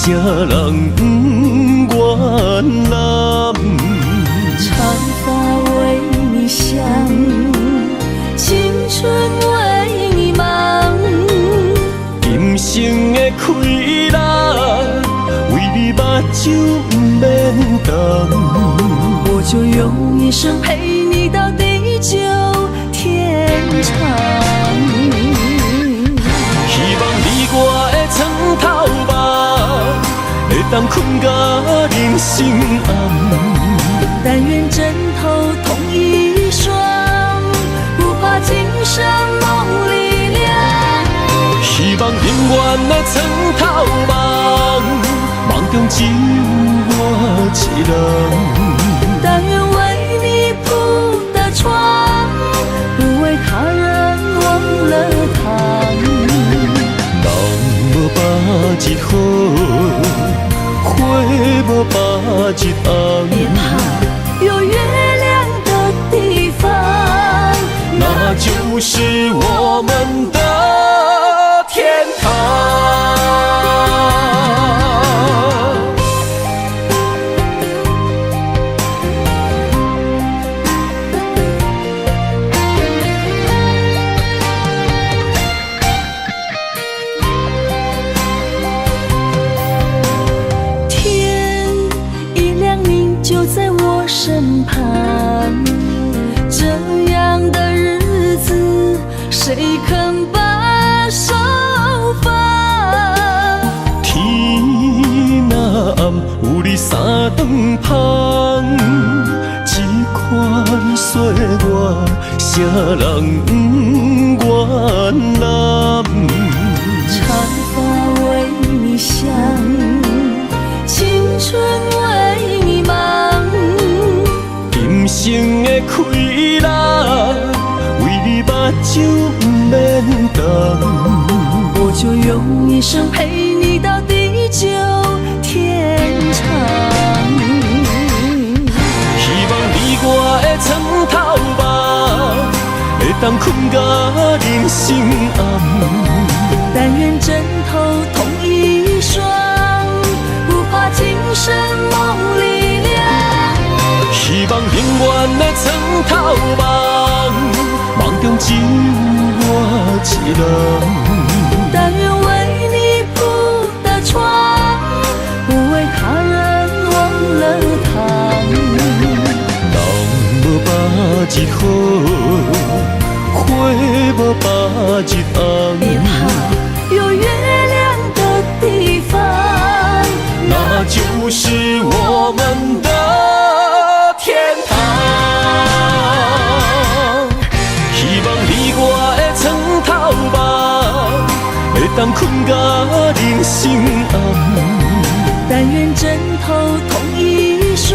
啥人不原谅？長髮為你想，青春為你忙。今生的氣力，為你目睭毋免瞪。我就用一生陪你到地久天長。希望你我的床頭夢，會當睏到人生暗。但願枕頭同一雙，不怕今生夢裡涼。希望永遠的床頭夢，夢中只有我一人。但願為你鋪的床，不為他人忘了躺。人無百日好，花無百日紅。別怕，有月亮的地方，那就是我們的天堂。天一亮，你就在我身旁。這樣的日子，誰肯把手放？天若暗，有你三頓芳，這款歲月，啥人不原諒？長髮為你想，青春為你忙。今生的氣力，為你目睭毋免瞪。我就用一生陪你到地久天長。希望你我的床頭夢，會當睏到人生暗。但願枕頭同一雙，不怕今生夢裡涼。希望永遠的床頭夢，夢中只有我一人。但願為你鋪的床，不為他人忘了躺。人無百日好，花無百日紅。別怕，有月亮的地方，那就是我們的天堂。希望你我的床頭夢，會當睏到人生暗。但願枕頭同一雙，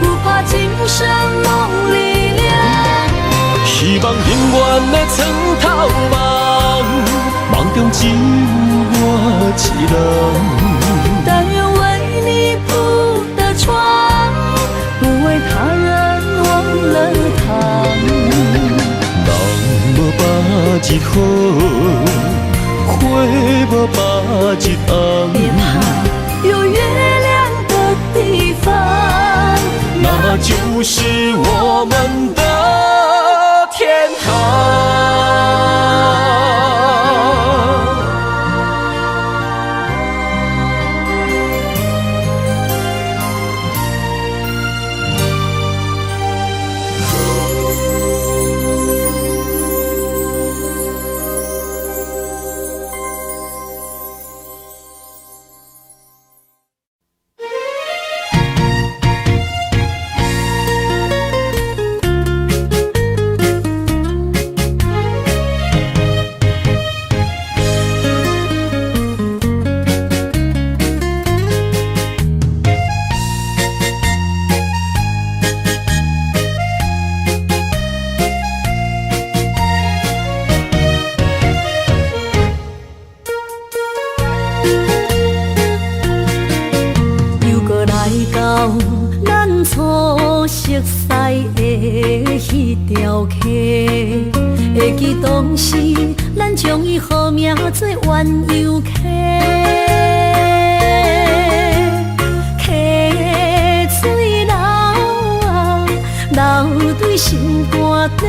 不怕今生夢裡涼。希望永遠的床頭夢，夢中只有我一人。但願為你鋪的床，不為他人忘了躺。人無百日好，花無百日紅。別怕，有月亮的地方，那就是我們的天堂。又閣來到咱初熟似的彼條溪，會記當時咱將伊號名做鴛鴦溪。心肝底。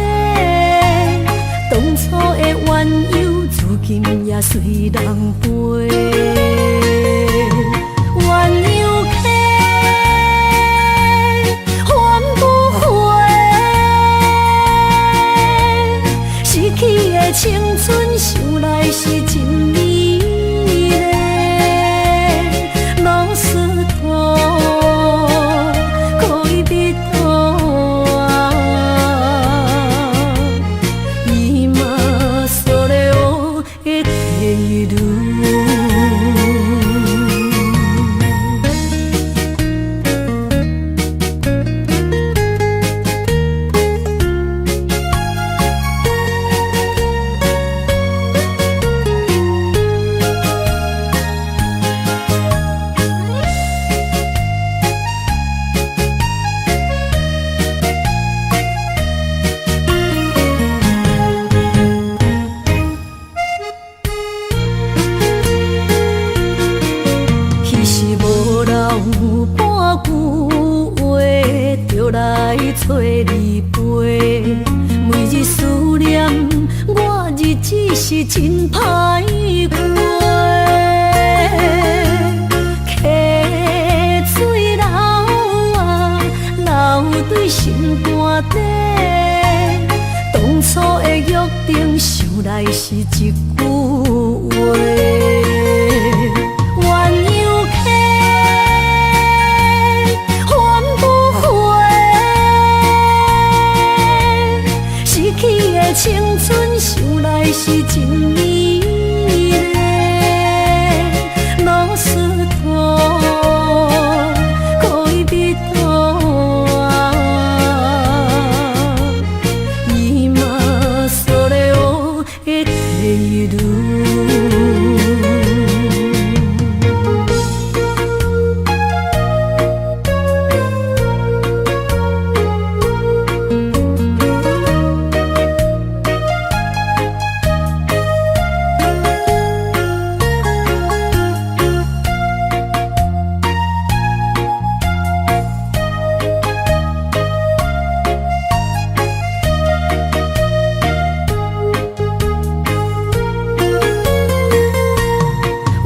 當初的鸳鸯，如今也隨人飛。鸳鸯溪，還不回，失去的青春，想來是真美麗。ロスト戀人啊，今それを得ている。彼時無留半句話，就來揣你飛。每日思念，我日子是真歹過。溪水流啊，流對心肝底。當初的約定，想來是一句話。鸳鸯溪，還不回，失去的青春，想來是真美麗。ロスト戀人啊，今それを得ている。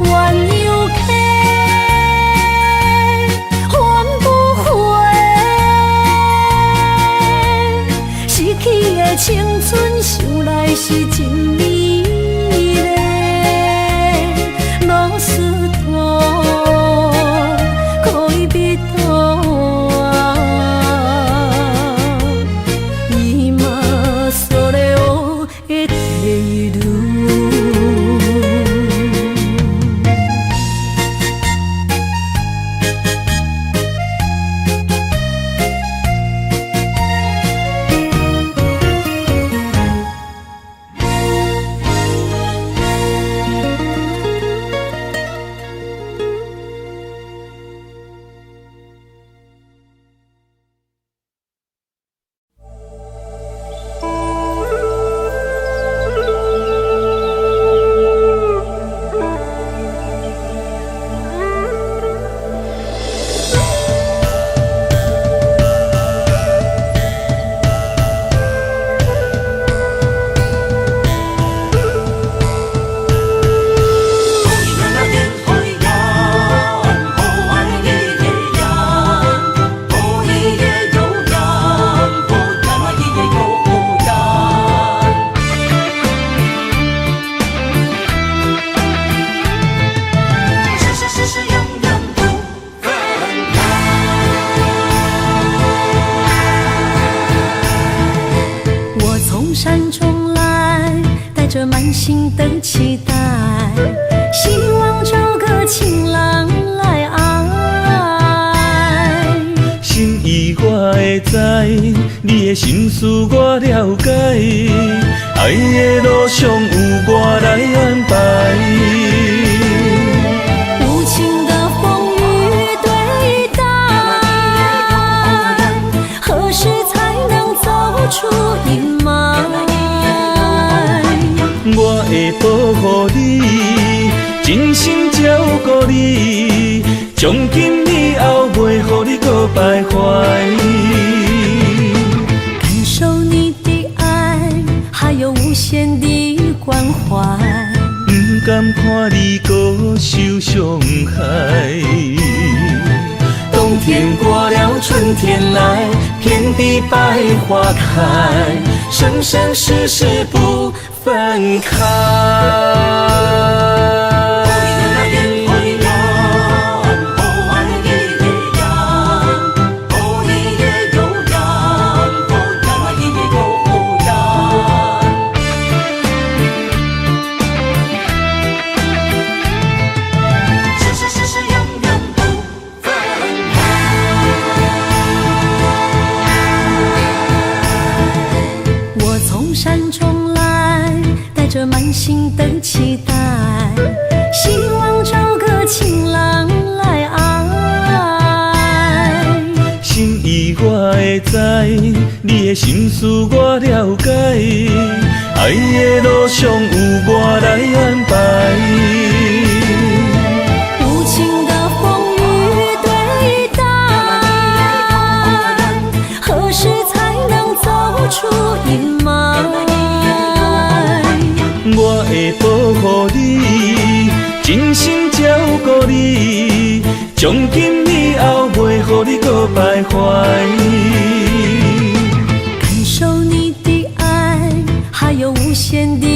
鸳鸯溪，還不回，失去的青春，想來是真美麗。ロスト戀人啊，今それを得ている。事事事事永遠不分開。我從山中來，帶着滿心的期待，希望找個情郎來愛。心意我會知，你的心思我了解，愛的路上有我來安排。無情的風雨對待，何時才能走出陰霾？我會保護你，真心照顧你，從今以後袂予你閣徘徊。感受懷。毋甘看你閣受傷害。冬天過了，春天來，遍地百花開，生生世世不分開。生生世世永遠不分開。我從山中來，帶著滿心的期待，希望找個情郎來愛。心意我會知，你的心思我了解，愛的路上有我來安排。無情的風雨對待，何時才能走出陰霾？我會保護你，真心照顧你，從今以後袂予你閣徘徊。感受你的愛，還有無限的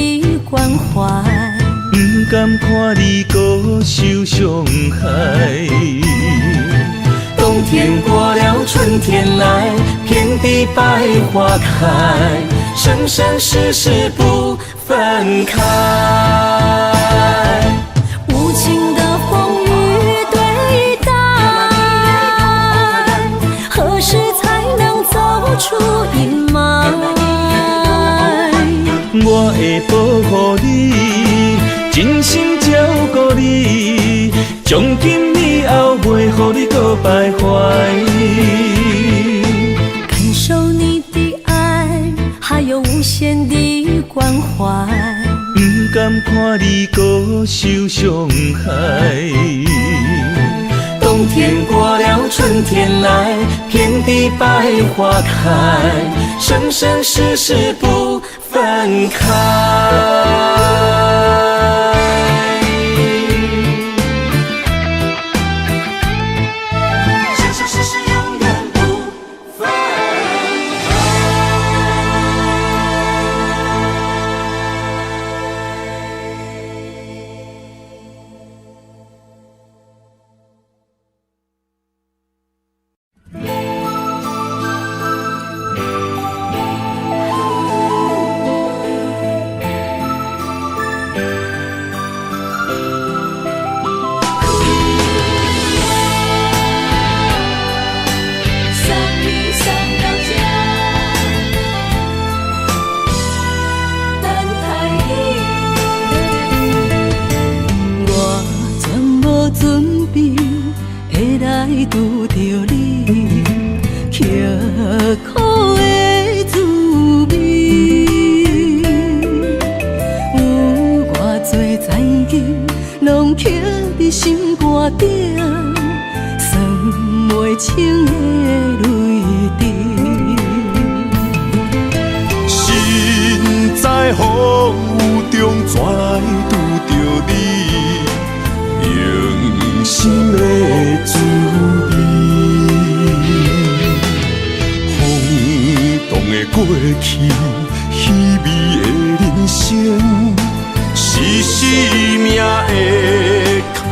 關懷。毋甘看你閣受傷害。冬天過了，春天來，遍地百花開，生生世世不分開。無情的風雨對待，何時才能走出陰霾？我會保護你，真心照顧你，從今以後袂予你閣徘徊。感受你的愛，還有無限的關懷。毋甘看你閣受傷害。冬天過了，春天來，遍地百花開，生生世世不分開。生生世世永遠不分開。送你送到這，等待你。我全無準備會來拄著你，刻苦的滋味，有偌濟残忍，攏刻佇心肝頂，算袂清的淚滴。身在風雨中，怎來拄著你？用心的滋味。風動的過去，稀微的人生，是生命的空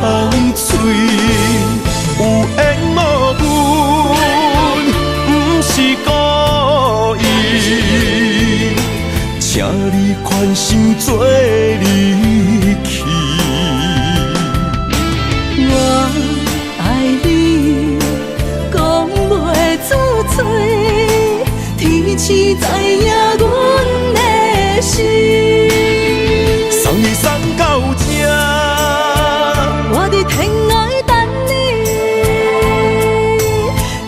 喙。有緣無分，毋是故意。請你寬心做離去。我愛你，講袂出嘴，天星知影阮的心。送你送到這，我佇天涯等你。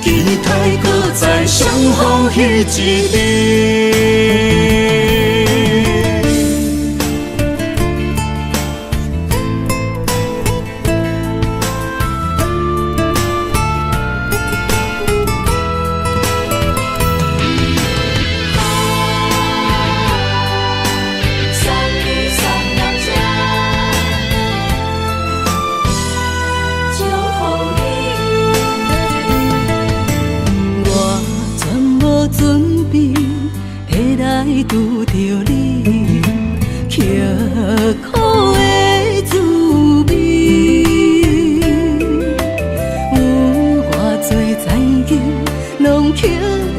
期待閣再相逢彼一日。送你送到這，拄著你，刻苦的滋味。有偌濟殘忍，攏刻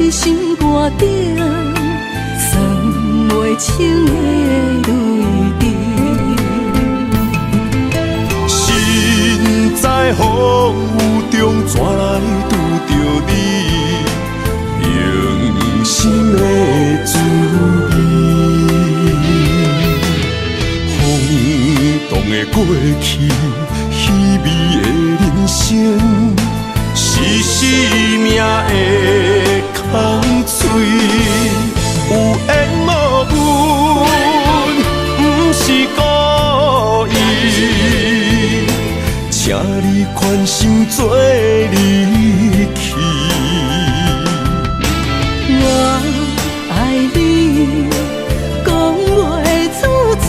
佇心肝頂，算袂清的淚滴。身在風雨中，怎來拄著你？用心的滋味。風動的過去，稀微的人生，是生命的空喙。有緣無分，毋是故意。請你寬心做離去。我愛你，講袂出嘴，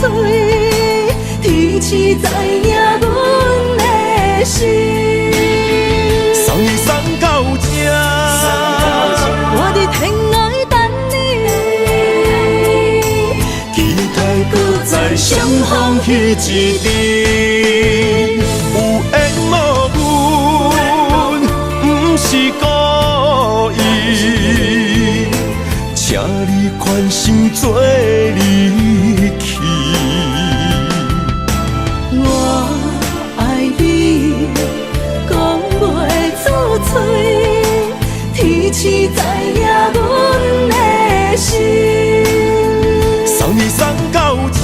天時知影阮的心。送你送到這，我佇天涯等你。期待閣再相逢彼一日。有緣無分，毋是故意。請你寬心做離去。我愛你，講袂出嘴，天時知影阮的心。送你送到這，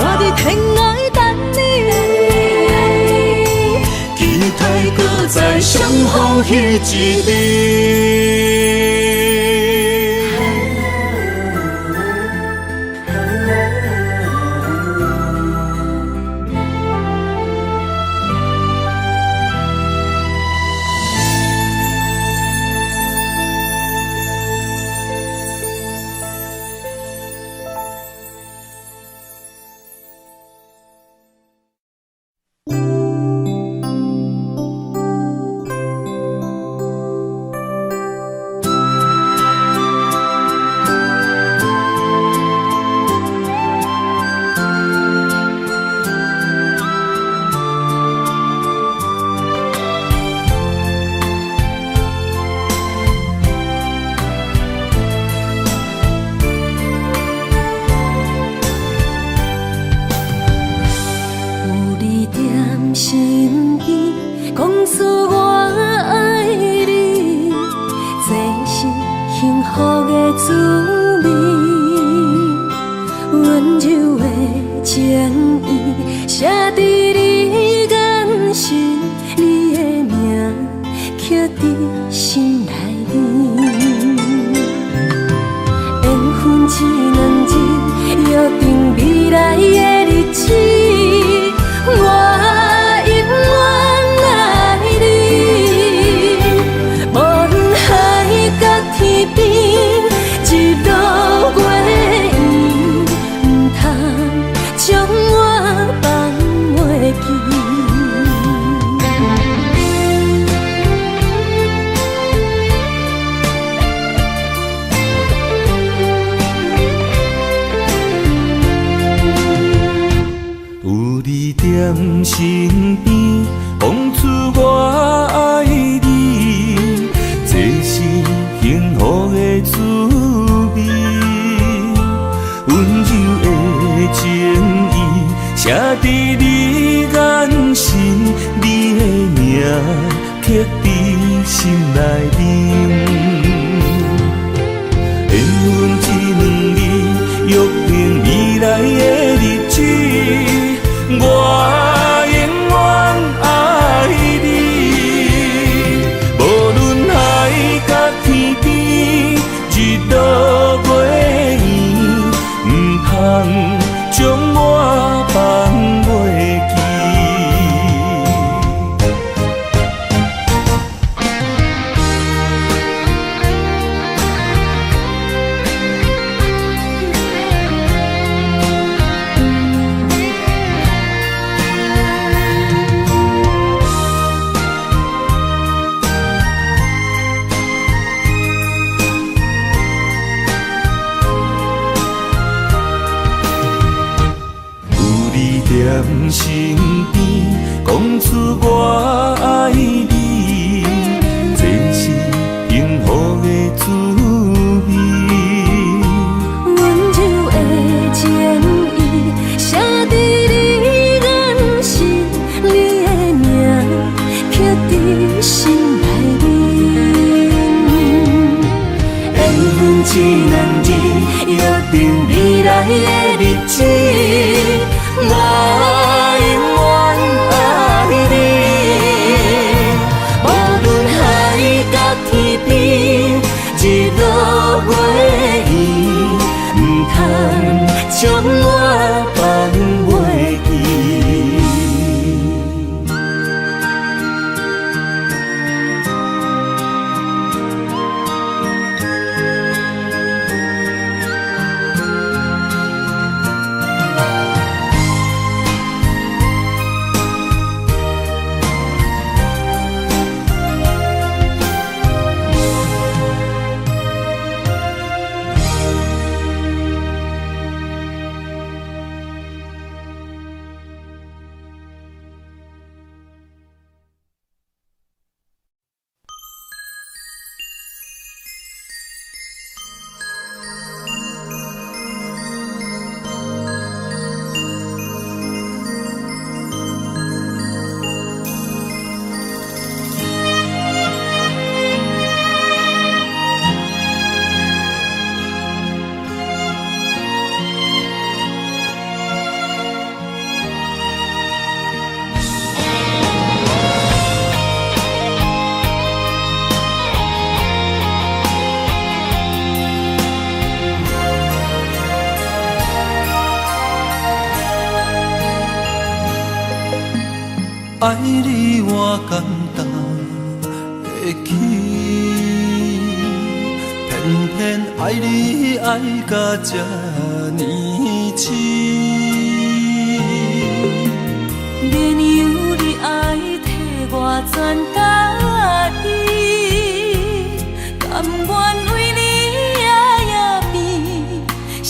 我佇天涯等你。期待閣再相逢彼一日。有你踮身邊，講出我愛你，這是幸福的滋味。溫柔的情意寫佇你眼神，你的名刻佇心內面。緣分這兩字，約定未來的日子。我永遠愛你，無論海角天邊，日落月圓，毋通將我放袂記。心內面。緣分這兩字，約定未來的日子，我永遠愛你。無論海角天邊，日落月圓，毋通將我放袂記。愛你我感動會起，偏偏愛你愛甲這呢癡。免有你愛替我全家己，甘願為你夜夜變相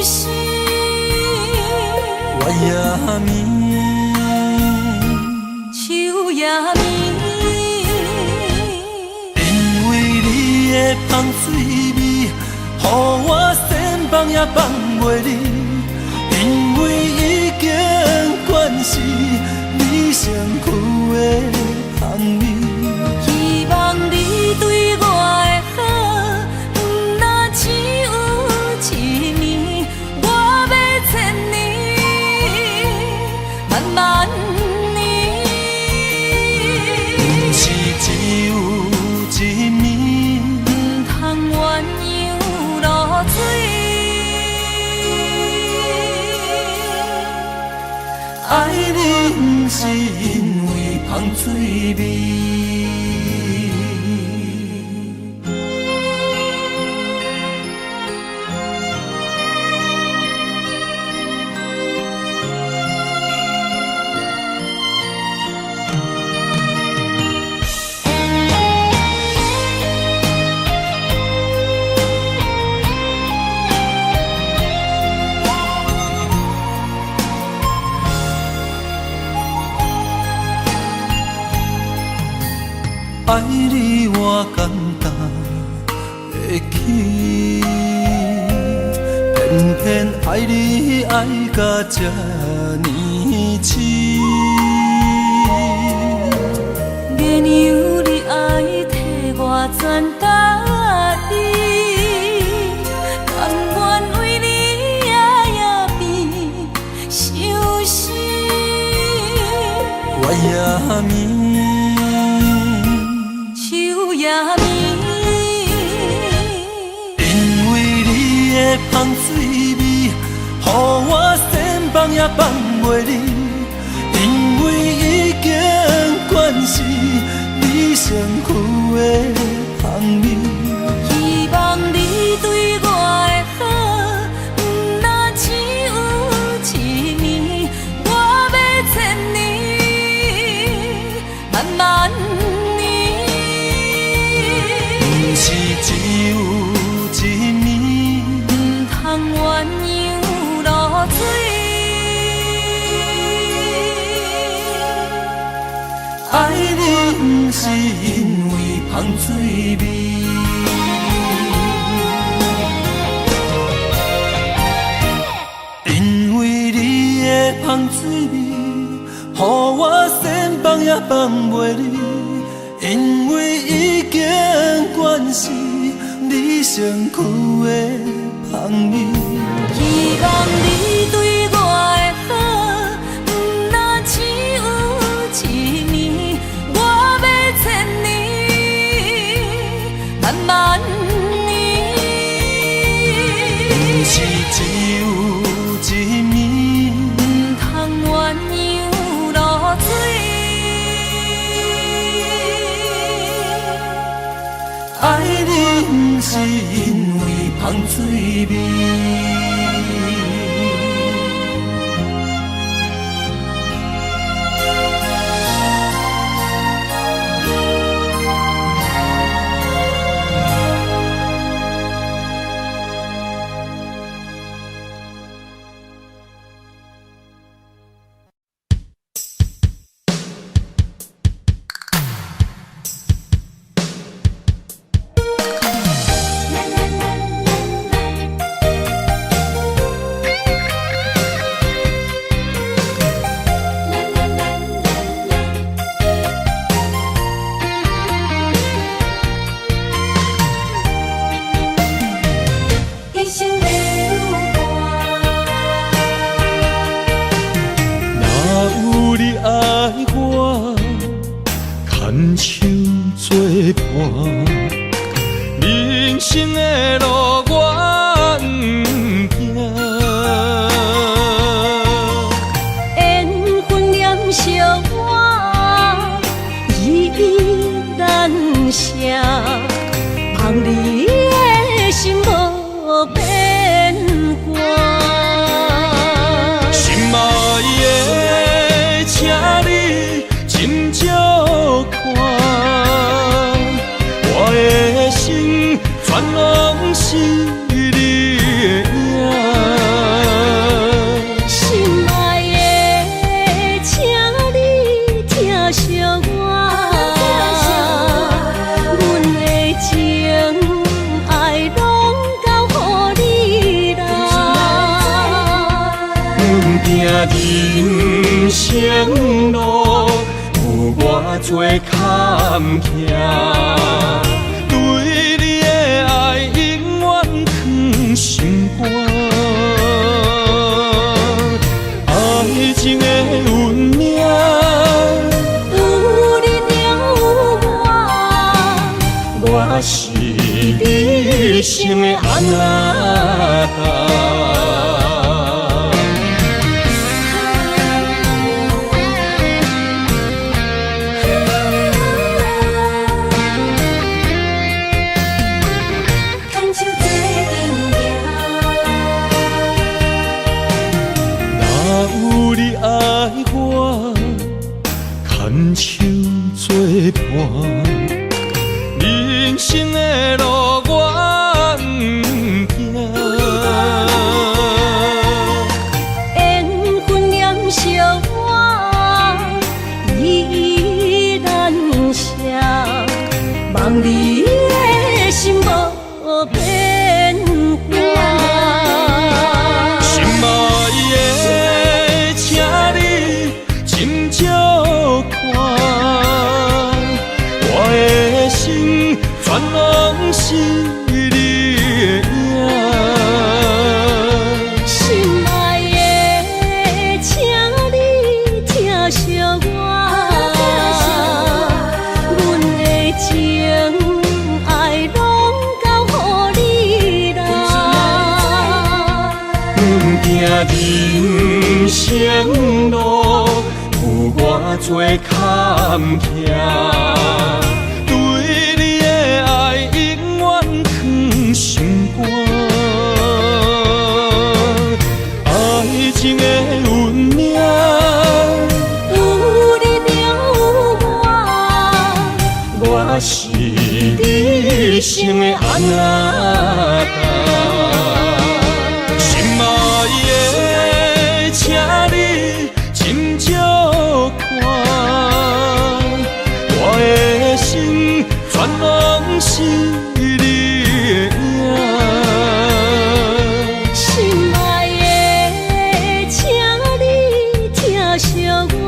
思。月也暝，秋也暝，因為你的香水味，予我想放也放袂離。因為已經慣是你身軀的香味，希望你對我的好，毋若只有一暝，我欲千年，萬萬年。毋是只有一暝，毋通鴛鴦落水。愛你毋是因為香水味。愛你我感動會起，偏偏愛你愛甲這呢癡。免有你愛替我全家己，甘願為你夜夜變相思。月也暝，秋也暝，因為你的香水味，予我想放也放袂離。因為已經慣是你身軀的香味，希望你對我的好，毋若只有一暝，我欲千年，萬萬年。毋是只有一暝，毋通鴛鴦落水。愛你毋是因為香水味。因為你的香水味，予我想放也放袂離。因因為已經慣是你身軀的香味。希望你對我的好，毋若只有一暝，我欲千年，萬萬年。毋是只有一暝，毋通鴛鴦落水。愛你毋是因為香水味。一生的有伴。若有你愛我，牽手作伴，人生的路我毋驚。緣分念相我，依依難捨，望你的心無變卦。心愛的，請你斟酌看，我的心全攏是你的影。心愛的，請你疼惜我，阮的情愛攏交予你啦。阮行人生路，有偌濟坎坷，對你的愛永遠藏心肝。愛情的運命，有你就有我，我是你一生的阿那達。牽手做陣行。若有你愛我，牽手作伴，人生的路我毋驚。緣分念相我，依依難捨，望你的心無變卦。心愛的，請你斟酌看，我的心全攏是你的影。心愛的，請你疼惜我，阮的情愛攏交予你啦。阮行人生路，有偌濟坎坷，對你的愛永遠藏心肝。愛情的運命，有你就有我，我是你一生的阿那達。心愛的，請你斟酌看，我的心全攏是你的影。心愛的，請你疼惜我，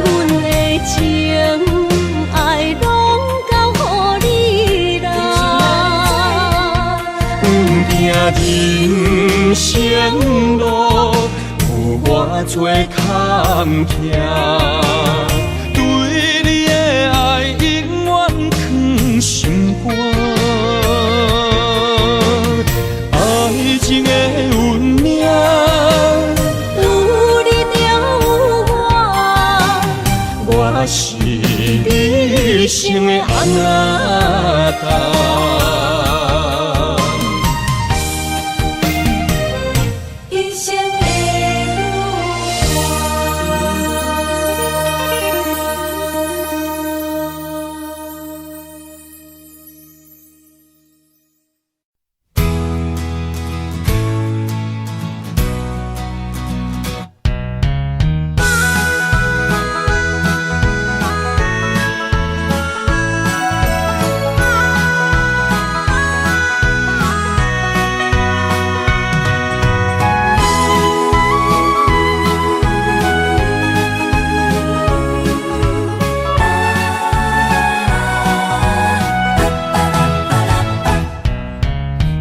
阮的情人生路有偌济坎坷，對你的愛永遠囥心肝。愛情的運命，有你就有我，我是你一生的阿那達。一生的女伴。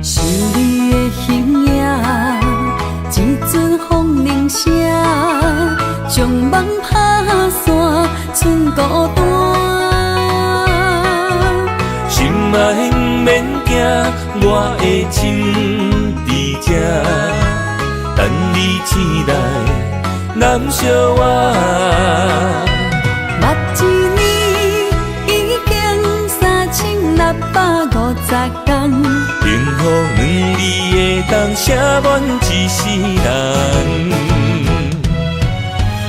是你的形影，一阵风铃声，将梦拍散，剩孤单。心爱毋免惊，我的情佇這，等你醒來，攬惜我。目一年已經3650天，幸福兩字會當寫滿一世人。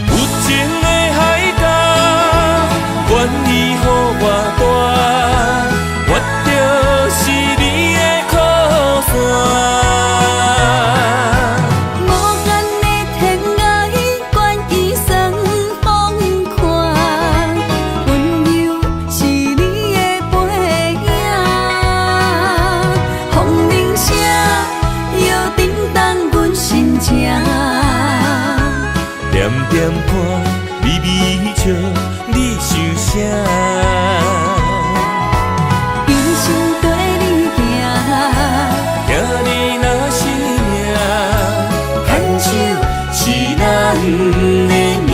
有情的海角，願意予我帶，我就是你的靠山。無限的天涯，願意算放寬，溫柔是你的背影，風鈴聲又震動阮心情。點點看，微微笑，你想啥？一生綴你行，疼你若是命，牽手是咱的命。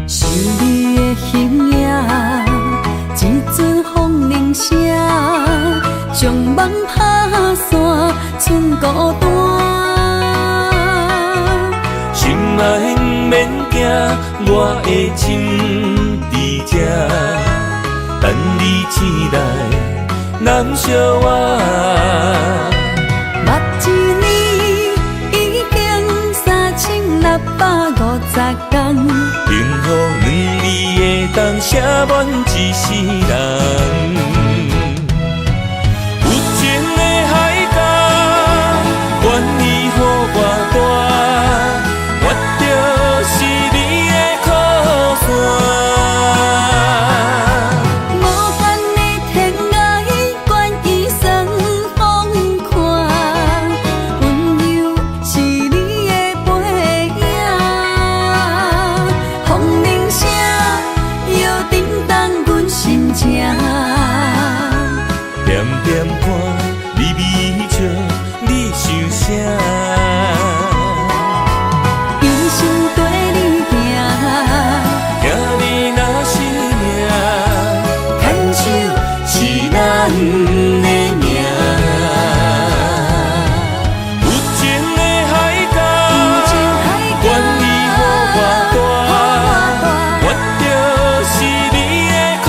是你的形影，一阵風鈴聲，將夢拍散，剩孤單。心愛毋免驚，我的情佇這，等你醒來，攬惜我。目一年已經3650天，幸福兩字會當寫滿一世人。有情的海角，願意予我帶，我就是你的靠山。無限的天涯，願意算放寬，溫柔是你的背影，風鈴聲又震動阮心情。點點看，微微笑，你想啥？一生綴你行，疼你若是命，牽手是咱的命。有情的海角，願意予我帶，我就是你的靠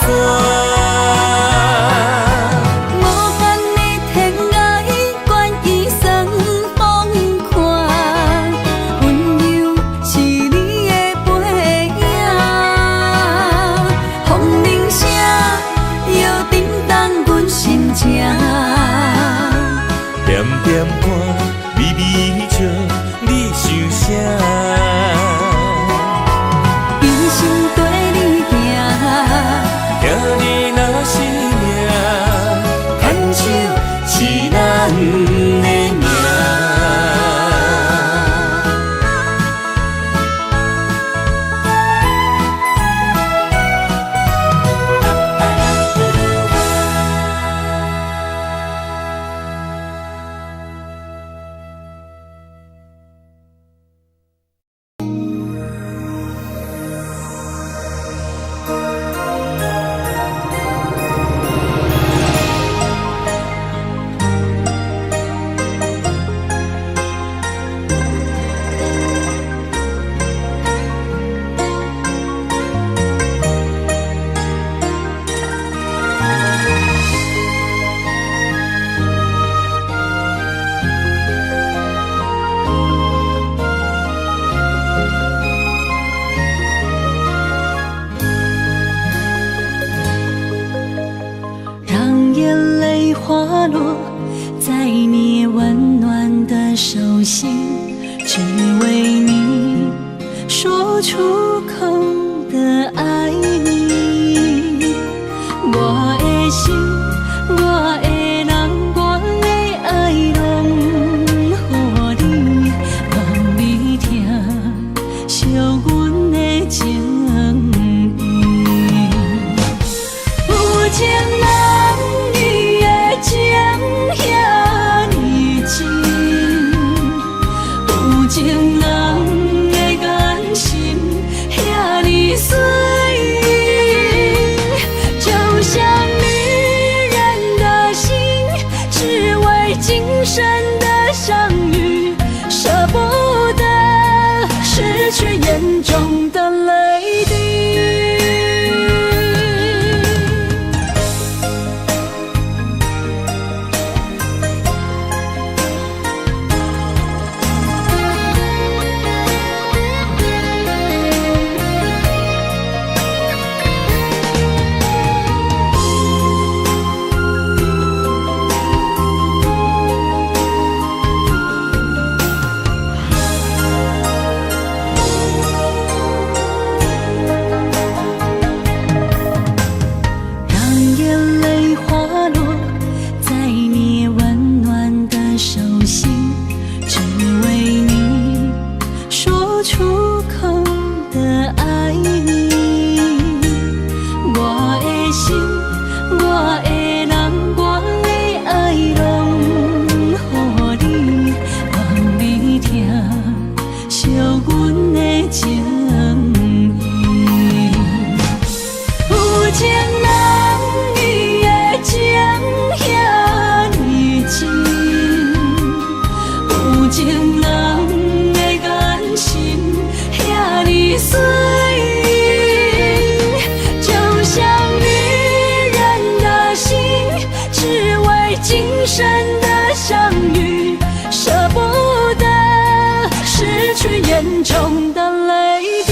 山。無限的天涯，願意算放寬，溫柔是你的背影，風鈴聲又震動阮的名。让眼淚滑落在你溫暖的手心，只為你說出口的愛你。我的心，我的人，我的愛攏予你，望你疼惜阮的情意。有情人伊的情遐呢真，有情人的眼神遐呢水，就像女人的心，只為今生的相遇，捨不得失去眼中的淚滴。讓眼淚滑落在你溫暖的手心，只為你說出口的愛你。我的心，我的人，我的愛攏予你，望你疼惜阮的情意。有情人伊的情遐呢真，有情人的眼神遐呢水，就像女人的心，只為今生的相遇，捨不得失去眼中的淚滴。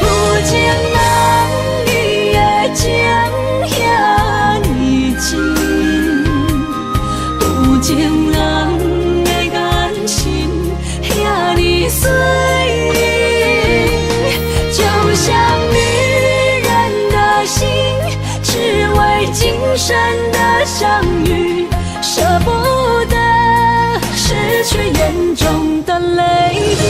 有情人伊的情遐呢真，有情人的眼神遐呢水，就像女人的心，只為今生的相遇，捨不得失去眼中的淚滴。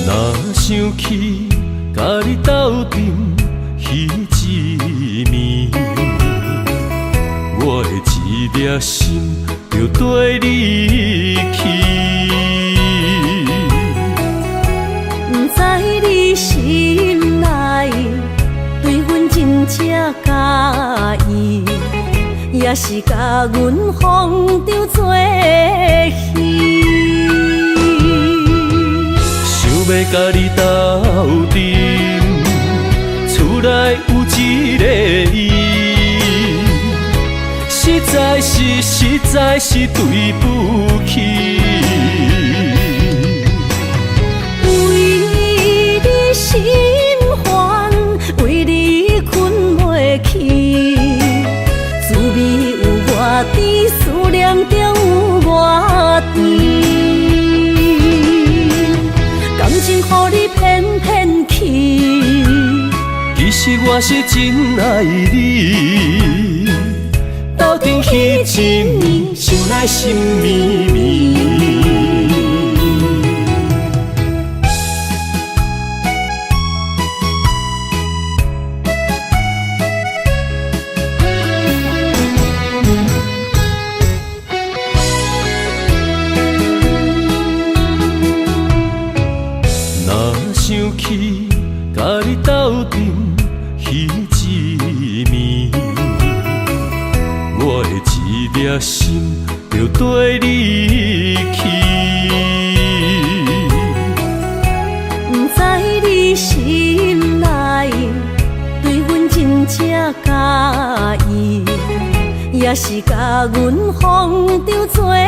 若想起，敢佮你鬥陣彼一暝，我的一粒心就綴你去。毋知你心內對阮真正佮意，抑是共阮風中做戲。想欲佮你鬥陣，厝內有一个伊，實在是對不起。為你心煩，為你睏袂去，滋味有偌甜，思念中有偌甜。感情予你騙騙去，其實我是真愛你，鬥陣彼一暝，想來心綿綿。若想起佮你鬥陣彼一暝，我的一粒心就綴你去。毋知你心內對阮真正佮意，抑是共阮風中做戲。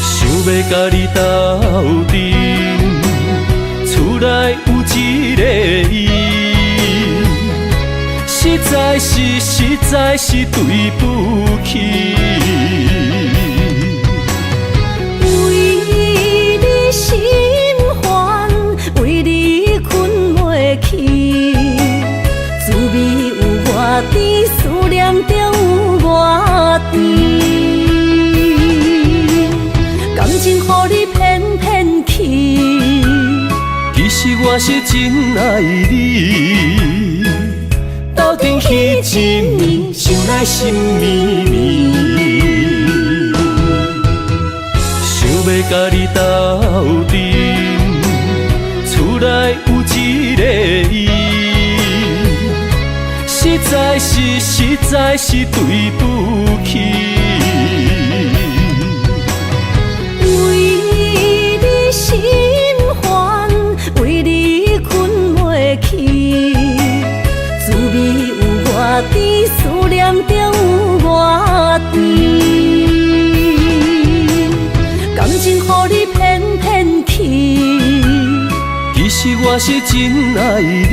想欲佮你鬥陣，厝內有一个伊，實在是對不起。為你心煩，為你睏袂去，滋味有偌甜，思念中有偌甜。感情予你騙騙去，其實我是真愛你，鬥陣彼一暝，想來心綿綿。想欲佮你鬥陣，厝內有一个伊，實在是對不起。為你心煩，為你睏袂去，滋味有偌甜，思念中有偌甜。感情予你騙騙去，其實我是真愛你，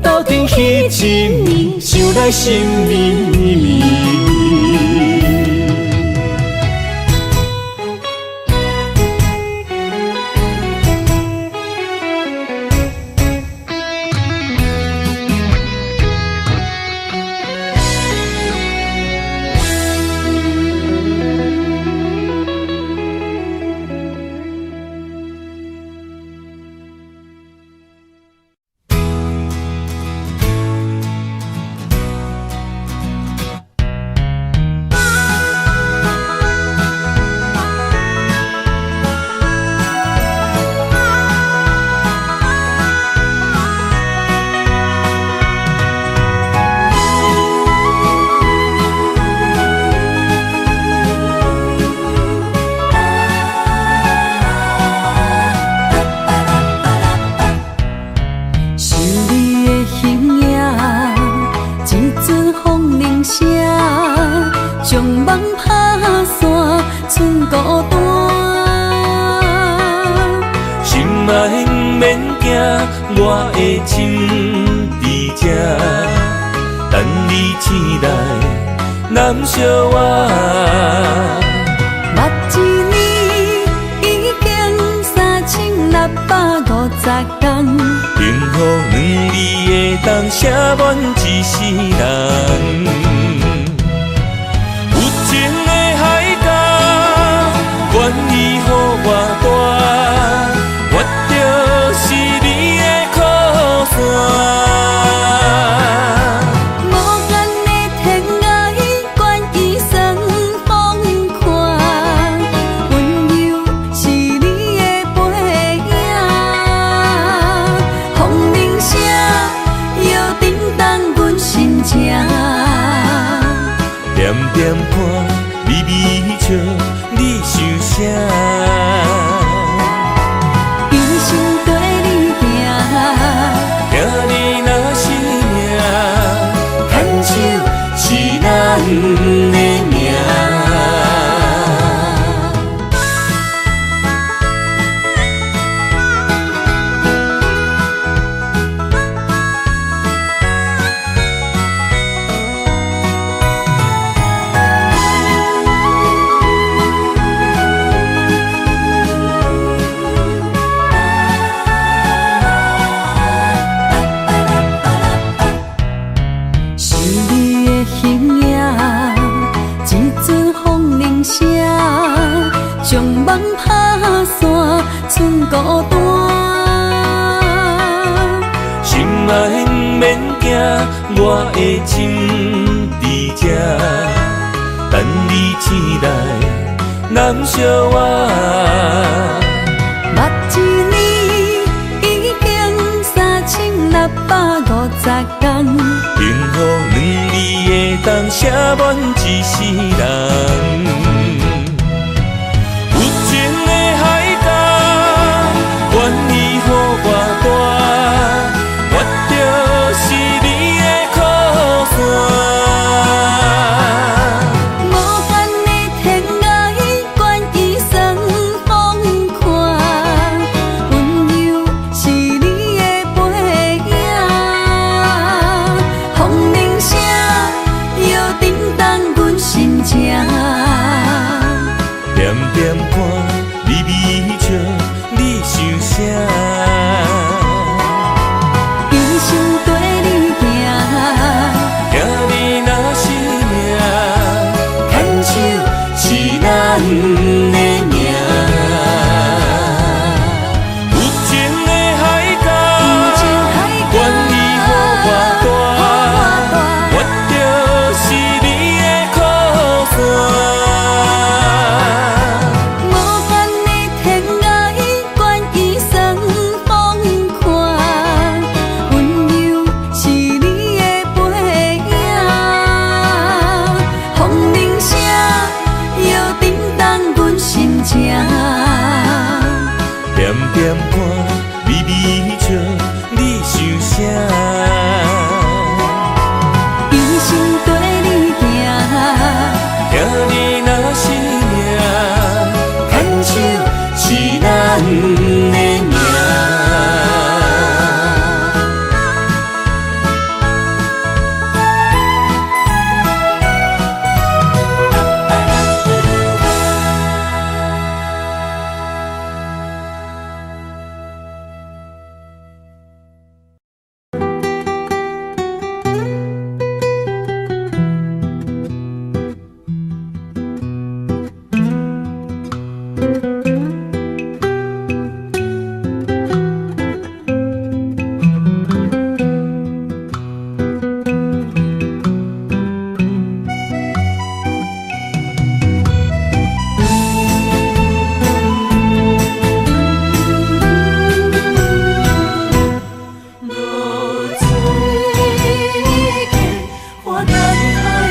鬥陣彼一暝，想來心綿綿。想你的形影，一阵風鈴聲，將夢拍散，剩孤單。心愛毋免驚，我的情佇這，等你醒來，攬惜我。目一年已經3650工，幸福兩字會當寫滿一世人。有情的海角，願意予我蹛拍散賰孤單。心愛毋免驚，我的情佇這，等你醒來攬惜我。目一年已經3650天，幸福兩字會當寫滿一世人。有情的海角，願意予我帶，我就是你的靠山。無限的天涯，願意算風寒，溫柔是你的背影，風鈴聲又震動阮心情。點點看你微笑，你想啥？一生綴你行，聽你若是命，牽手是咱的命。有情的海角，願意予我帶，我就是你的靠山。無限的天涯，願意算風寒，溫柔是你的背影，風鈴聲又震動阮心情。點點看你微笑，你想啥？一生綴你行，聽你若是命，牽手是咱的命。落水溪，我等待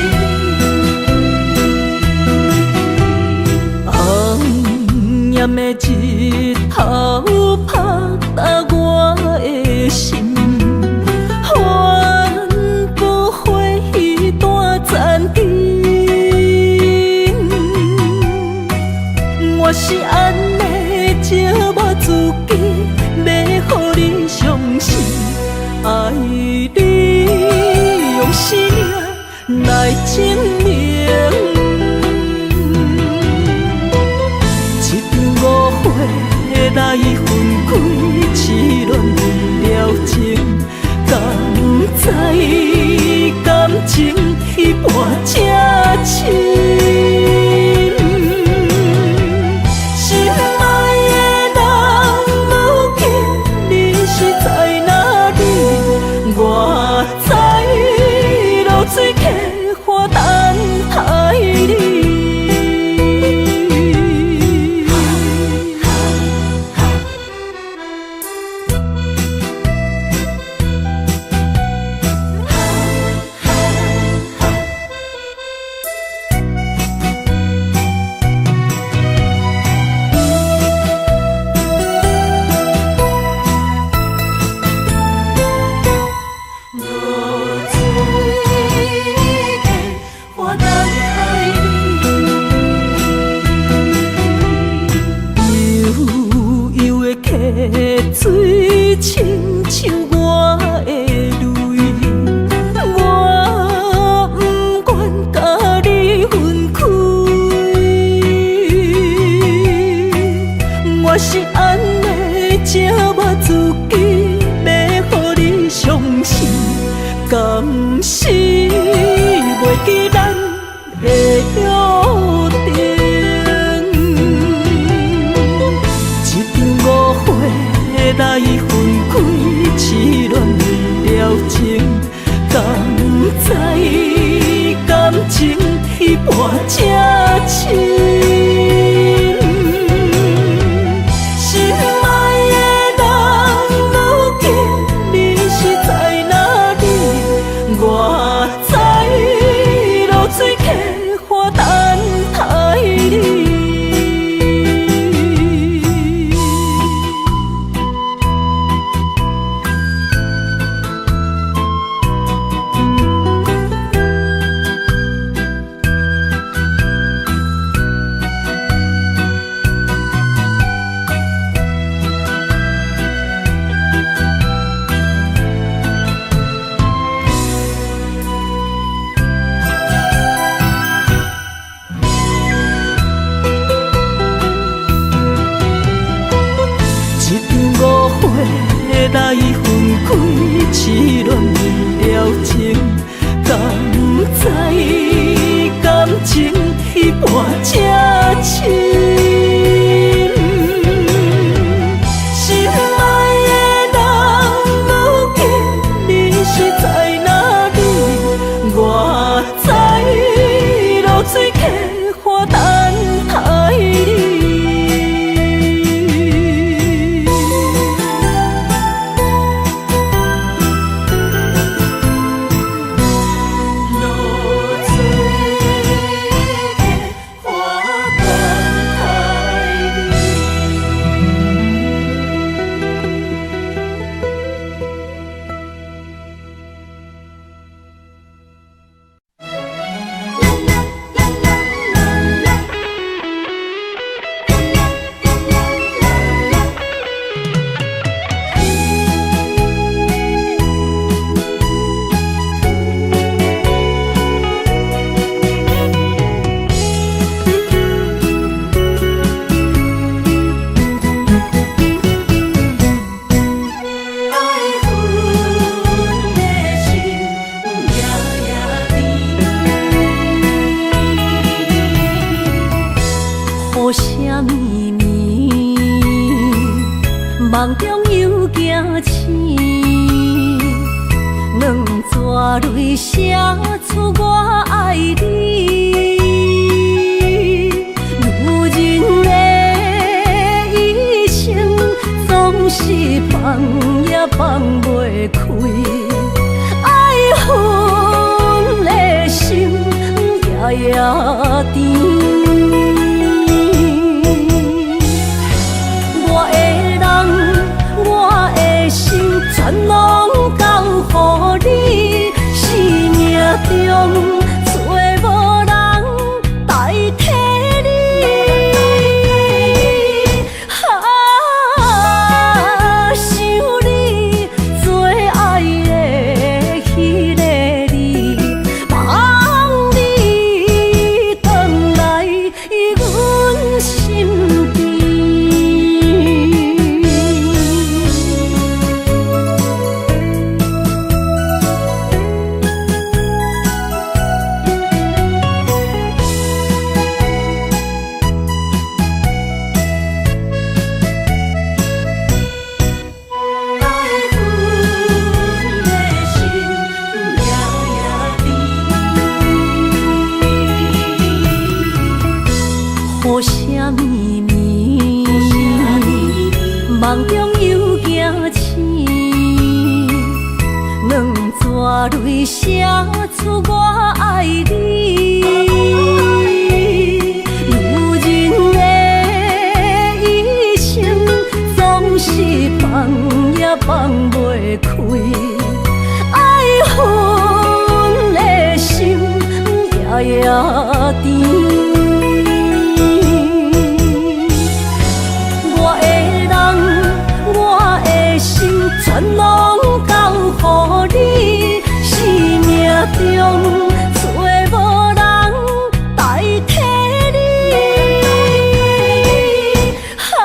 你。红艳的日头拍打我的心，阮不悔彼段残情。我是按呢折磨自己，欲予你傷心，愛你用生命來證明。一場誤會來分開，痴戀了情，敢知感情彼半這深？心愛的人，如今你是在哪裡？我在濁水溪岸等待你。落水溪，我等待你。悠悠的溪水，親像我的淚，我不願共你分開。我是按呢折磨自己，欲予你傷心，敢是袂記咱的約定？伴這深。心愛的人，如今你是在哪裡？我在濁水溪岸等待你。一場誤會來分開，痴戀了情，敢知感情彼伴這深？心愛的人，如今你是在哪裡？我在濁水溪岸等待你。濁水溪岸等待你。愛阮的心夜夜甜。雨聲綿綿，夢中又驚醒，兩撮淚寫出我愛你。女人的一生總是放也放袂開，愛恨的心夜夜甜。我的人，我的心，全攏交予你。生命中找無人代替你。啊，想你最愛的彼个你，望你轉來阮身邊。愛阮的心夜夜甜。雨聲綿綿，夢中又驚醒，兩撮淚寫出我愛你。女人的一生總是放也放袂開，愛恨的心夜夜甜。我的人，我的心，全攏交予你。生命中找無人代替你。啊，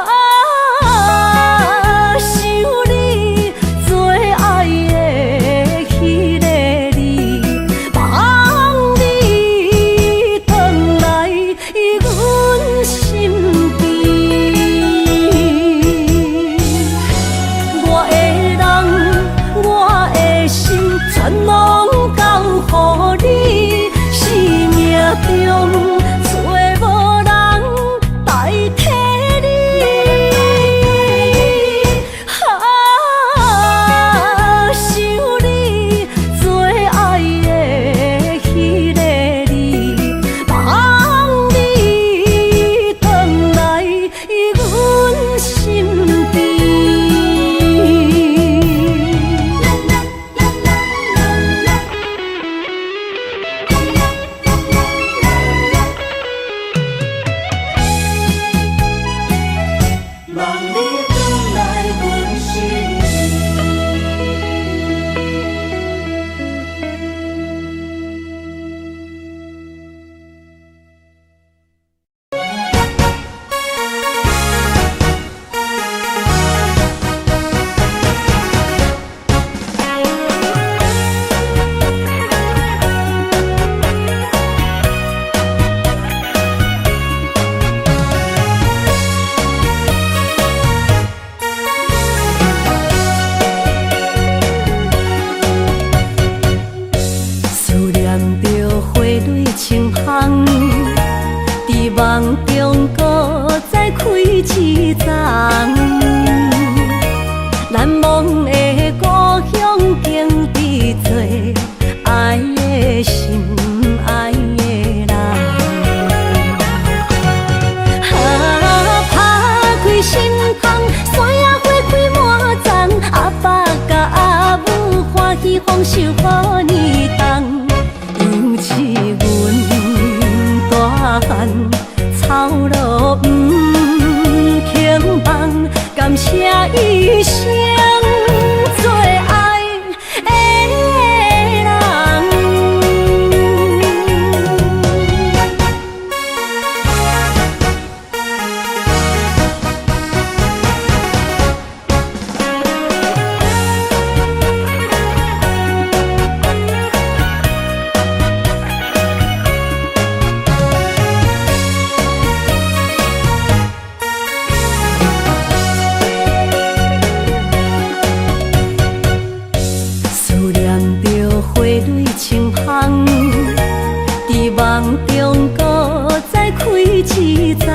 想你最愛的彼个你，望你轉來。一欉。難忘的故鄉景致做愛的心愛的人。啊，拍開心窗，山野花開滿叢，阿爸佮阿母歡喜豐收予年冬，楊飼阮大漢，操勞毋肯放，感謝一生最愛的人。思念著花蕊青芳，佇夢中閣再開一叢。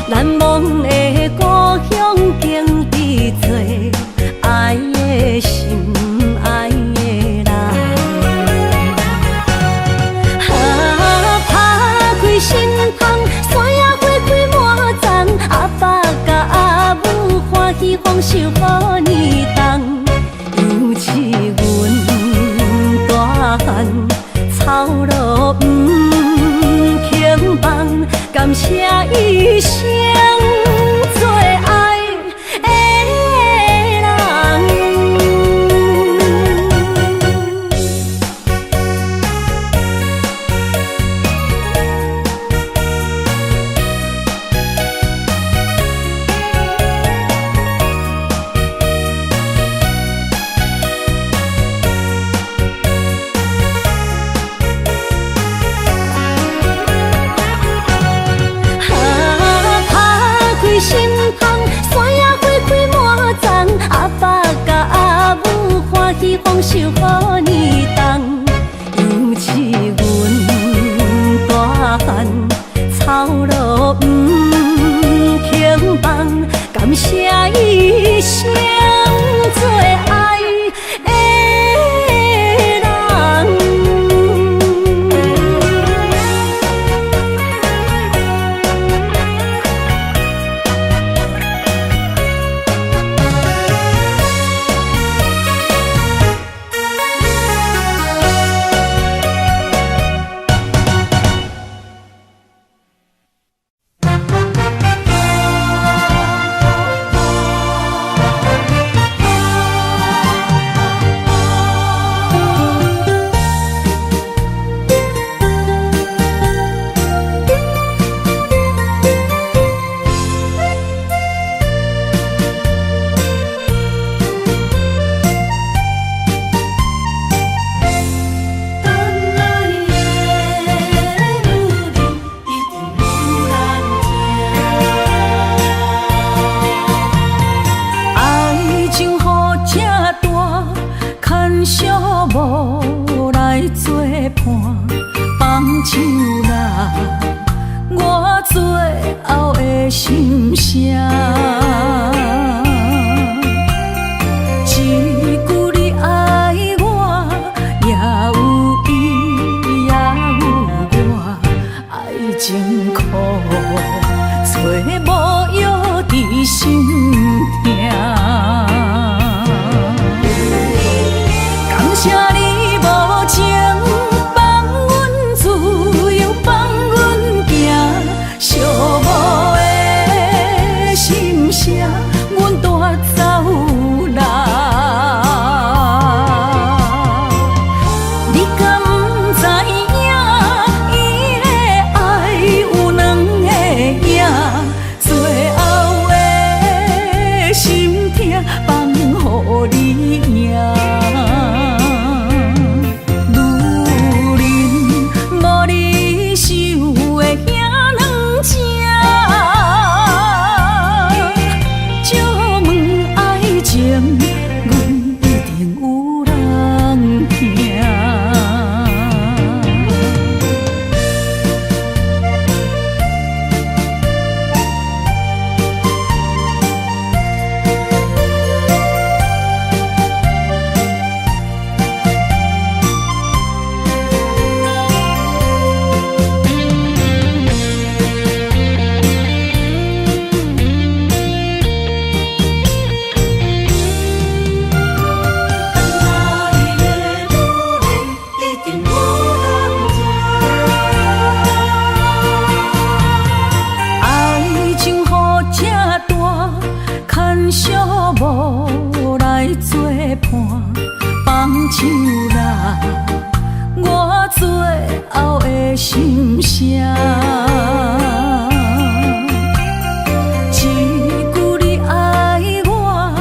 難忘的故鄉景致做愛的心愛的人。啊，拍開心窗，山野花開滿叢，阿爸佮阿母歡喜豐收予年冬，楊飼阮大漢，操勞毋肯放，感謝一生最愛的人。啊，拍開心窗，山野花開滿叢，阿爸佮阿母歡喜豐收予年冬，楊飼阮大漢，操勞毋肯放，感謝一生最愛的人。等來的女人一定愈難聽。愛情予這大，牽小無來作伴，放手啦，我最後的心聲。一句你愛我，也有伊，也有我，愛情苦，找無藥治心疼。感謝你無情，放阮自由，放阮行，寂寞的心聲，阮帶走啦。你敢知影？伊的愛有兩个影，最後的手啦，我最後的心聲。一句你愛我，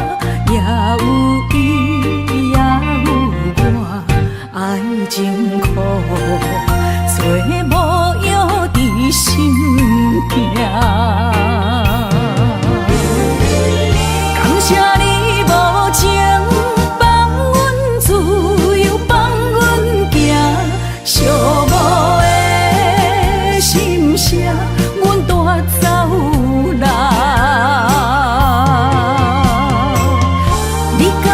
也有伊，也有我，愛情苦，做無藥治心痛。感謝你無情，放阮自由，放阮行，寂寞的心聲，阮帶走啦。你敢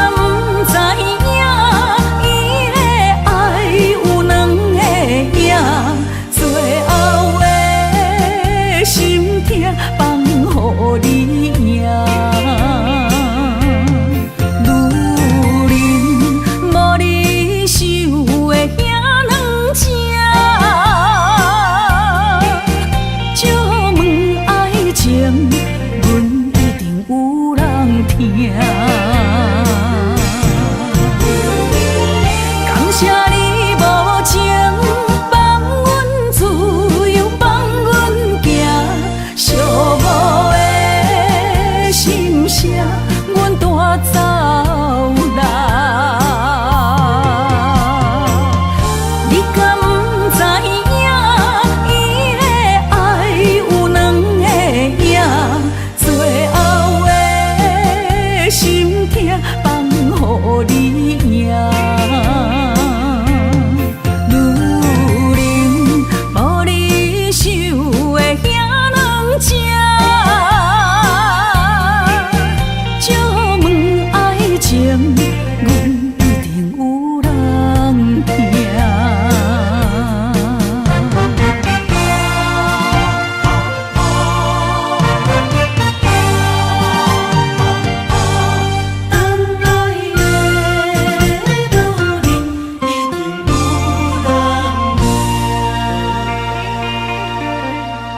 知影？伊的愛有兩个影，最後的心痛放予你贏。女人無你想的遐軟情，借問愛情，阮一定有人疼。感謝你無情，放阮自由，放阮行，寂寞的心聲，阮帶走啦。你敢知影？伊的愛有兩個影，最後的心痛放予你贏。女人無你想的遐軟情，借問愛情，阮一定有人疼。转來的女人一定有人疼。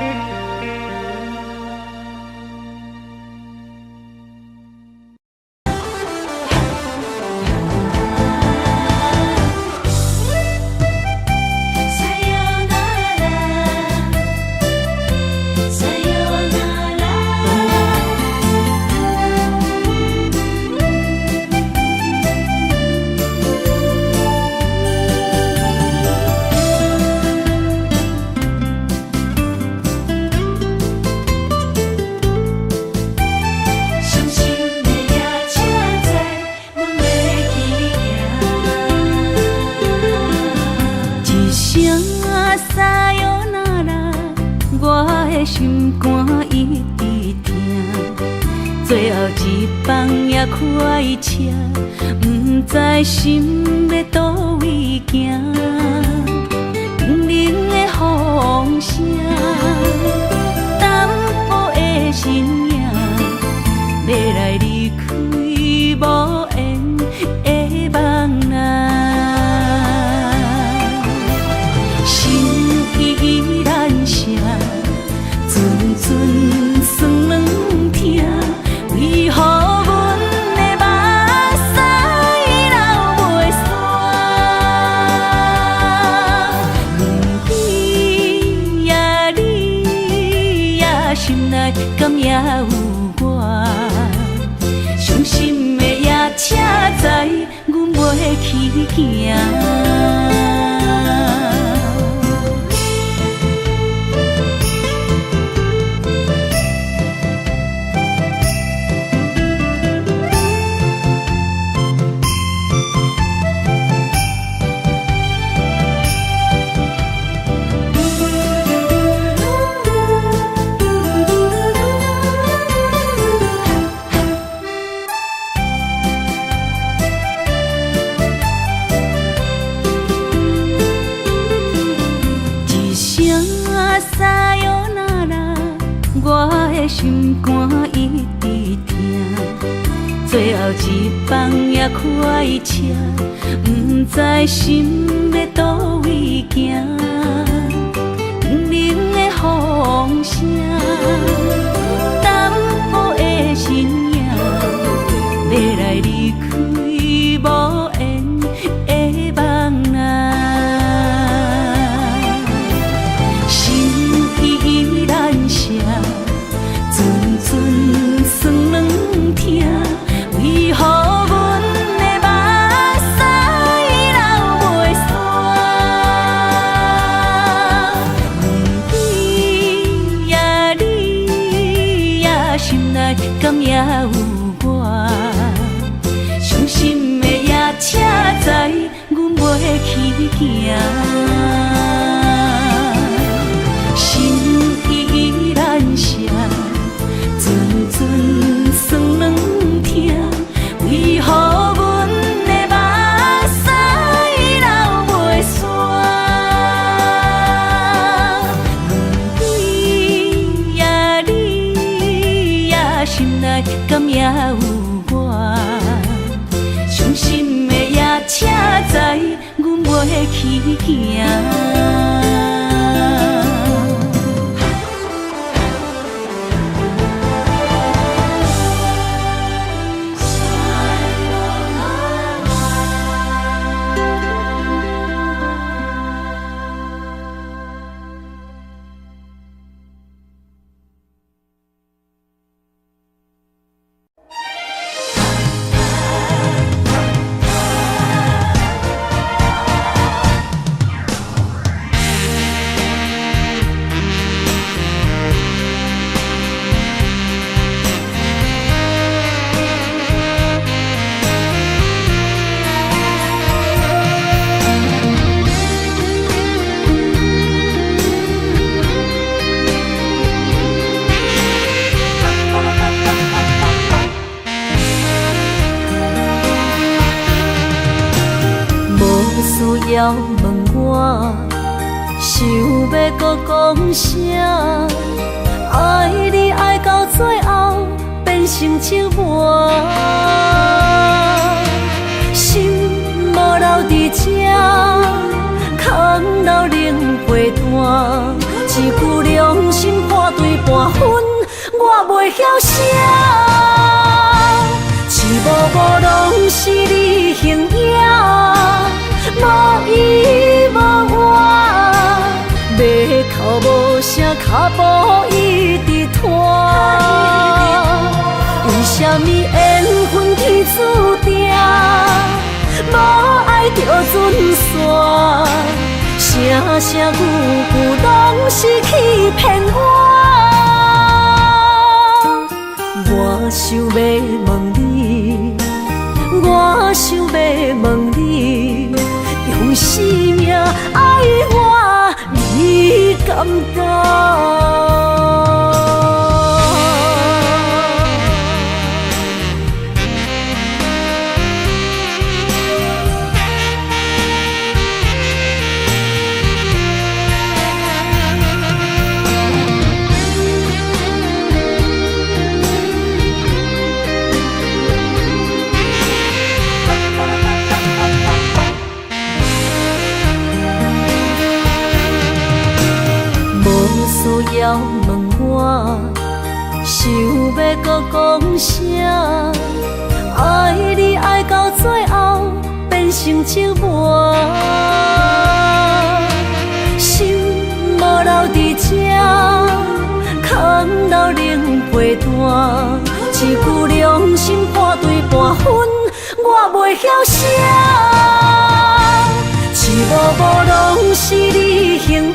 さよならさよなら。傷心的夜車載，阮欲去行。一聲さよなら，我的心肝一直疼。最後一班也開車，毋知心欲佗位行。冰冷的風聲，淡薄的身影，欲來離開無緣的夢啊。心意難捨，陣陣酸軟疼，為何阮的目屎流袂煞？你呀你呀，心內敢也有我？傷心的夜車載，阮袂去行。一聲さよなら，我的心肝一直疼。最後一班也開車，毋知心欲佗位行。冰冷的風聲，淡薄的身影，欲來離開無緣的內敢猶有我？傷心的夜車知阮袂去行，心意難捨，陣陣酸軟疼，為何阮的目屎流袂煞？問你呀你呀，心內敢猶有我？傷心的夜車知阮袂去行。無需要問我，想欲閣講啥？愛你愛到最後變成折磨，心無留佇這，空留冷被單。一句良心破對半分，我袂曉寫。一幕幕攏是你形影，無依無倚，欲哭無聲，跤步一直拖。為啥物緣分天注定，無愛就準散？聲聲句句攏是欺騙我。我想欲問你，我想欲問你，用生命愛我，你敢敢？無需要問我，想欲閣講啥？愛你愛到最後變成折磨，心無留佇這，空留冷被單。一句良心破對半分，我袂曉寫。一幕幕攏是你形影，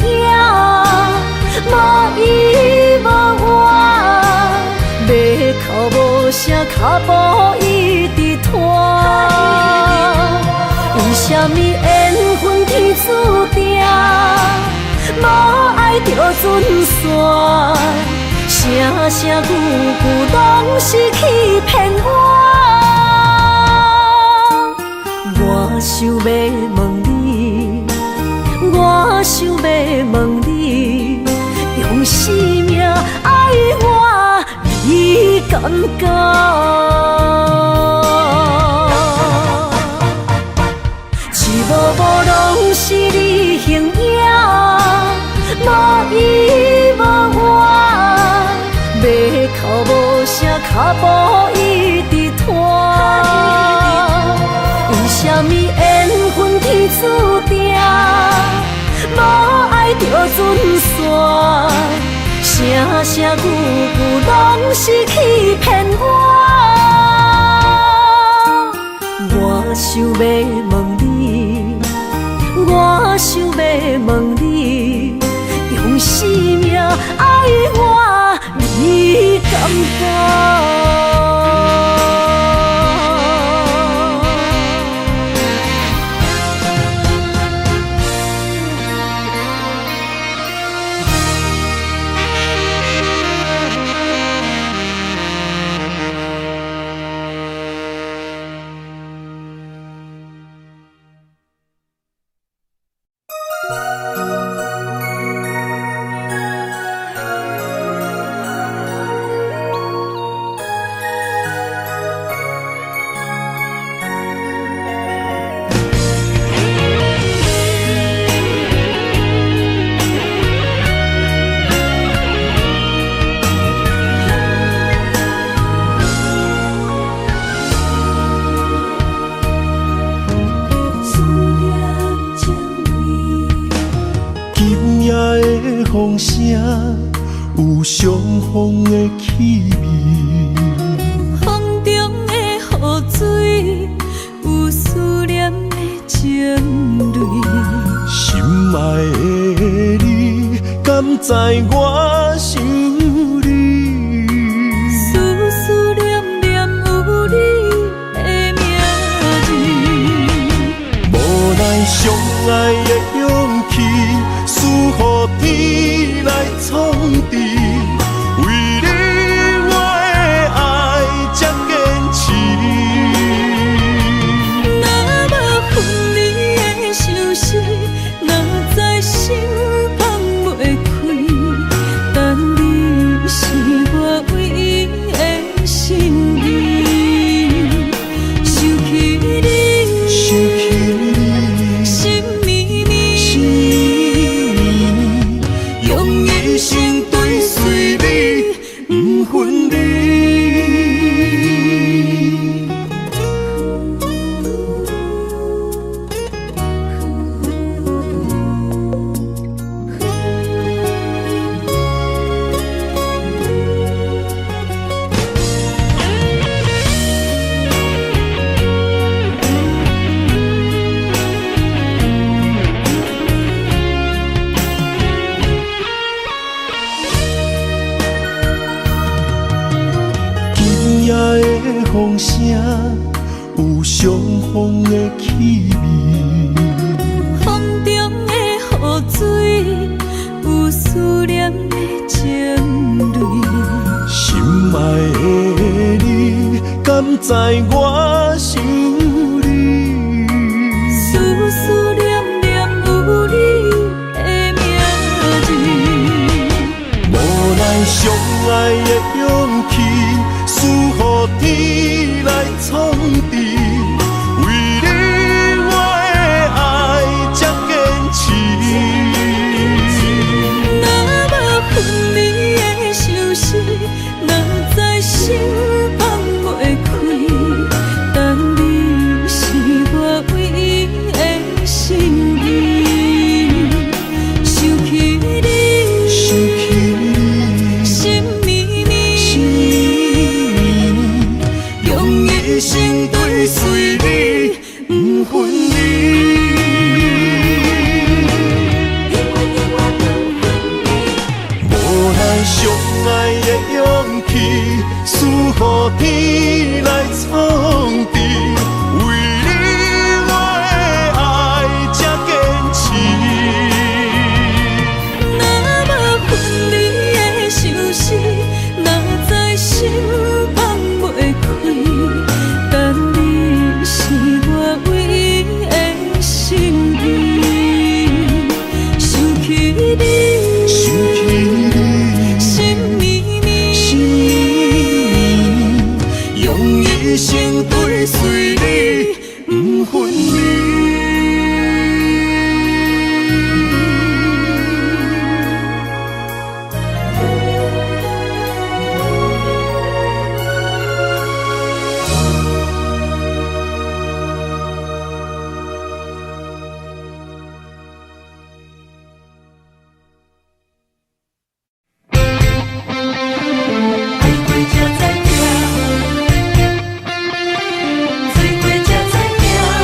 無依無倚，欲哭無聲，跤步一直拖。為啥物緣分天注定，無愛就準散？聲聲句句攏是欺騙我。我想欲問你，我想欲問你，用生命愛我，你敢敢？一幕幕攏是你形影，無依無倚，欲哭無聲，跤步一直拖。為啥物緣分天注定，無愛就準散？聲聲句句攏是欺騙我。我想欲問你，我想欲問你，用生命愛我，你敢敢？風聲，有相逢的氣味。風中的雨水，有思念的情淚。心愛的你，敢知我想你？思思念念有你的名字。無奈相愛的勇氣，輸予天來創治。為你我的愛這堅持。若無分離的相思，哪知心放袂開。但你是我唯一的心意。想起你，想起你，心绵绵，心绵绵，用一生追隨你，不分離。今夜的風聲，有相逢的氣味。風中的雨水，有思念的情淚。心愛的你，敢知我想你？思思念念有你的名字。無奈相愛的勇氣，輸予天來創治。為你我的愛這堅持。若無分離的相思，哪知心放袂開。但你是我唯一的心意。想起你，想起你，心绵绵，心绵绵，用一生追隨你，不分離。無奈相愛的勇氣，輸予天來創治。為你我的愛這堅持。若無分離的相思，哪知心放袂開。但你是我唯一的心意。想起你，想起你，心绵绵，心绵绵，用一生追隨你，不分離。爱過才知疼，醉過才知疼。啊，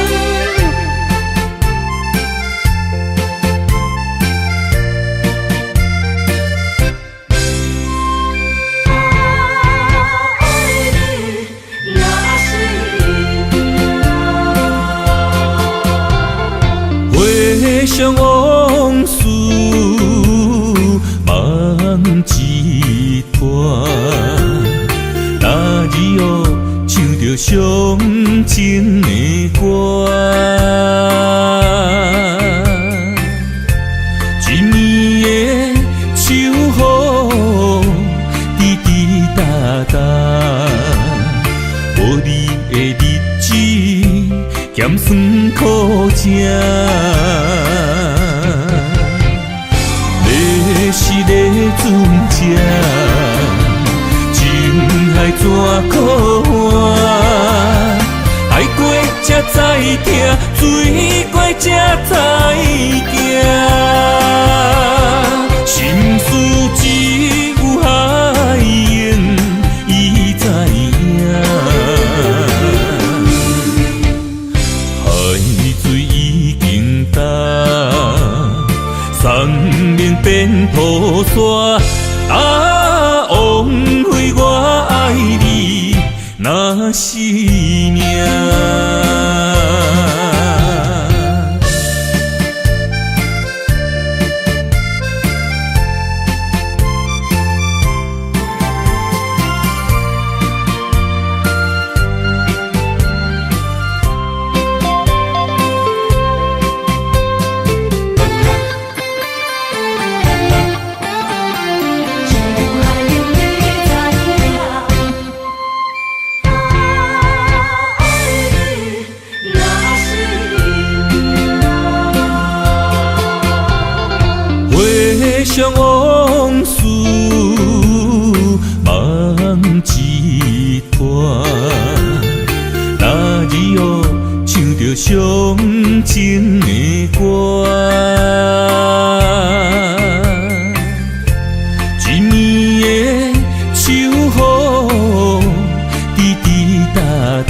愛你若是回想往事，梦一团。今日哦，唱著伤情的歌。一暝的秋雨，滴滴答答，无你的日子，咸酸苦食。你是咧船只，情海怎可换？爱过才知疼，醉过才知行。心若是命。回想往事，梦一团，那日哦，唱著伤情的歌，一暝的秋雨，滴滴答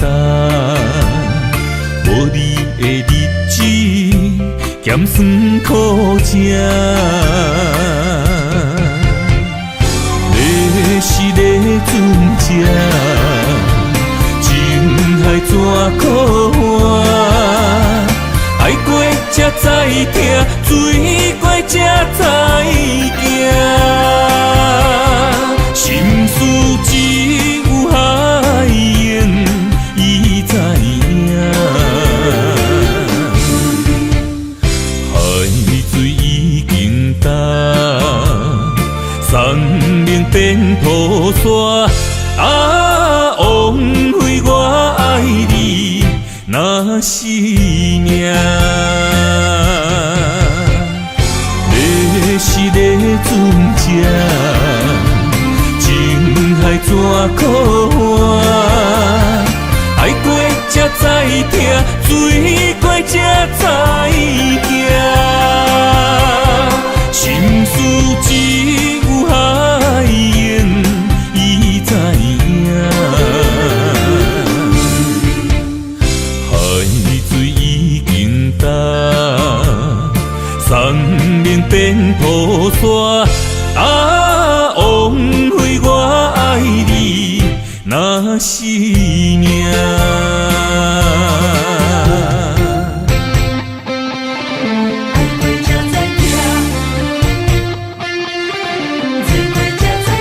答，无你的日子，咸酸苦食。你是咧船只，情海怎苦换？爱过才知疼，水过才知行。心事只有海鹰伊知影。海水已经干，山岭变土沙。啊，枉费我爱你，若是命。你是咧船只，情海怎苦换？爱过才知疼，水过才知行。心事只有海鹰伊知影。海水已经干，山岭变土沙。啊，枉费我爱你，若是命。爱过才知疼，水过才知行。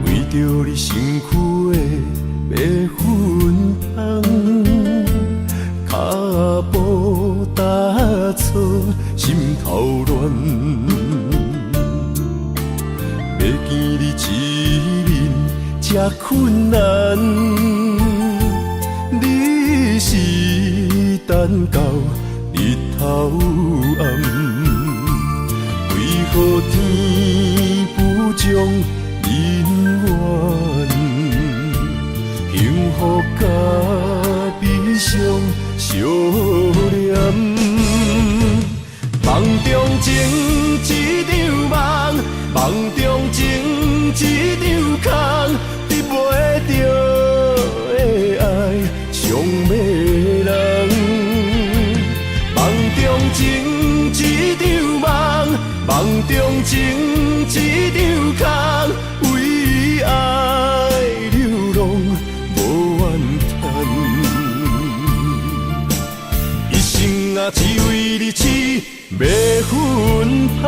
为著你身躯的白粉香，脚步踏错，心头乱。欲见你一面这困难，你是等到日头暗，为何天不将人怨？幸福佮悲伤相连，梦中情一场梦，梦中情一场空，得袂著的爱伤迷人。梦中情一场梦，梦中情一场空，为爱流浪无怨叹，一生啊只为你痴迷芬芳。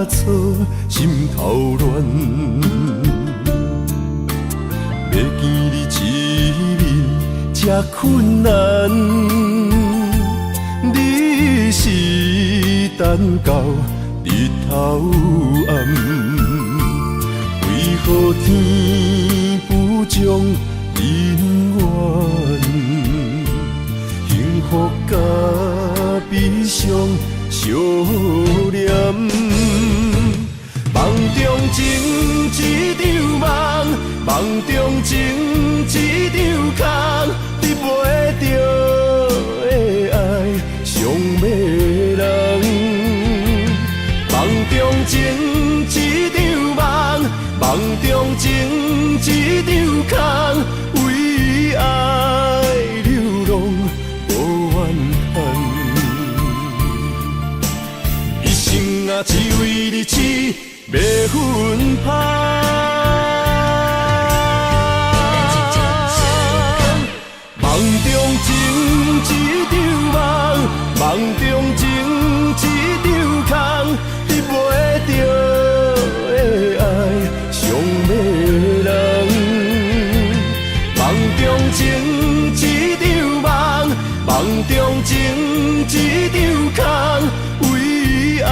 错，心頭亂。欲見你一面這困難，你是等到日頭暗，為何天不將姻緣？幸福佮悲傷相連。夢中情一場夢，夢中情一場空，得袂著的愛傷迷人。夢中情一場夢，夢中情一場空，為愛流浪無怨嘆。一生啊，只為你痴迷芬芳。夢中情一場夢，夢中情一場空，得袂著的愛傷迷人。夢中情一場夢，夢中情一場空，為愛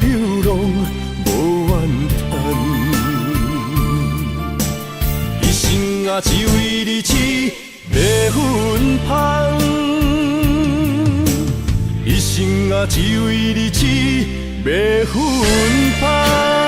流浪無怨嘆。一生啊，只為你痴迷芬芳。一生啊，只為你痴迷芬芳。